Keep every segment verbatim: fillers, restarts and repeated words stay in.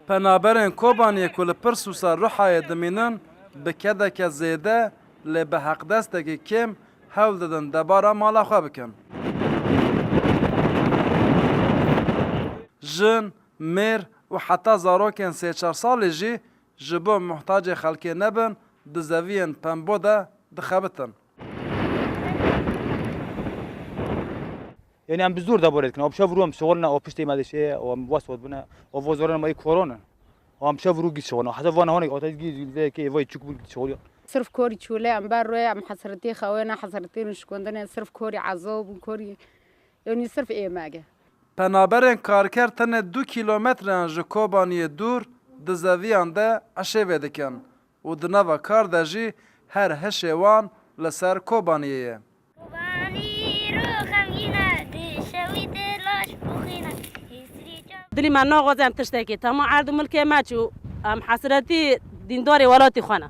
Penaberên Kobaniyê ku li Pirsûsa Ruhayê dimînin, bi kedeke zêde lê bi heqdestekî kêm hewl didin debara mala xwe bikin. Jin, mêr û heta zarokên sê çar salî jî ji bo muhtacê xelkê nebin, di zeviyên Pembo de dixebitin. Yani em bi zor deborê dikin. O bi şev rû em şixulne, o piştê me de şey, o em wes wes bine, o vo zorê me korona. O em bi şev rû gît şixulne. Heta vana hone, o te gît zê ke vay çuk bû gît şixulne. Sirf korî çûle em ber rûyê em hesretî xewê ne hesretî nişkundine sirf korî ezo bû korî yani sirf êmege. Penaberên karker tenê du kîlometreyan ji Kobaniyê dûr di zeviyan de eşê vêdikin û di nava kar de jî her hişê wan li ser Kobaniyê ye. Kobanî rû xemgîn e, dişewî dê laş û xîn e. Hîsrî çav. Dilî me naxwaze em tiştekî, tema erd û milkê me çû, em hesretî dîndarê welatî xwe ne.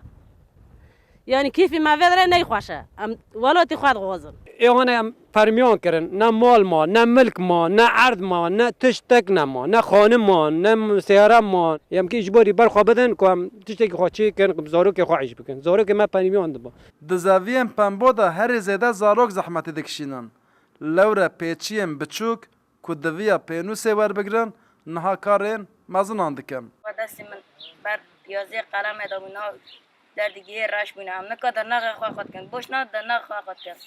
Yanî kîfî me vê dirê neyxweş e. Em welatî xwe dixwazin. Ê hane em fermiyan kirin, ne mal ma, ne milk ma, ne erd ma, ne tiştek ne ma, ne xanim ma, ne seyare ma. Em kî ji bo rîber xwe bidin ku em tiştekî xwe çêkin, bi zarokê xwe îş bikin. Zarokê me fermiyan dibe. Di zeviyên Pembo de herî zêde zarok zehmetî dikişînin. Lewre pêçiyên biçûk ku diviya pênûsê werbigrin, niha karên mezinan dikin. Xwe destê min ber piyazê qelemê de bû, niha derdigihê reş bûne. Em nika dernaxê xwe xwe dikin. Boşna dernaxê xwe xwe dikin.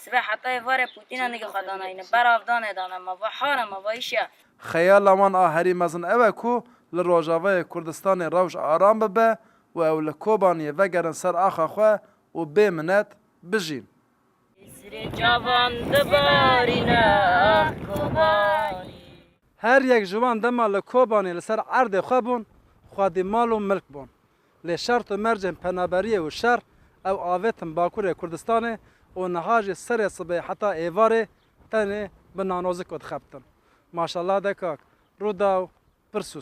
Sibê heta êvarê Pûtîna nigê xwe danayîne. Ber avdanê dane. Ma va hal e, ma va îş e. Xeyala wan a herî mezin ew e ku li Rojavayê Kurdistanê rewş aram bibe û ew li Kobaniyê vegerin ser axa xwe û bê minet bijîn. Hîsrê çavan dibarîne, ax Kobanî. Her yek ji wan dema li Kobanê li ser erdê xwe bûn, xwedî mal û milk bûn. Lê şert û mercên penaberiyê û şer ew avêtin Bakurê Kurdistanê û niha jî serê sibê heta êvarê tenê bi nanoziko dixebtin. Maşallah de kak, Rûdaw, Pirsûs.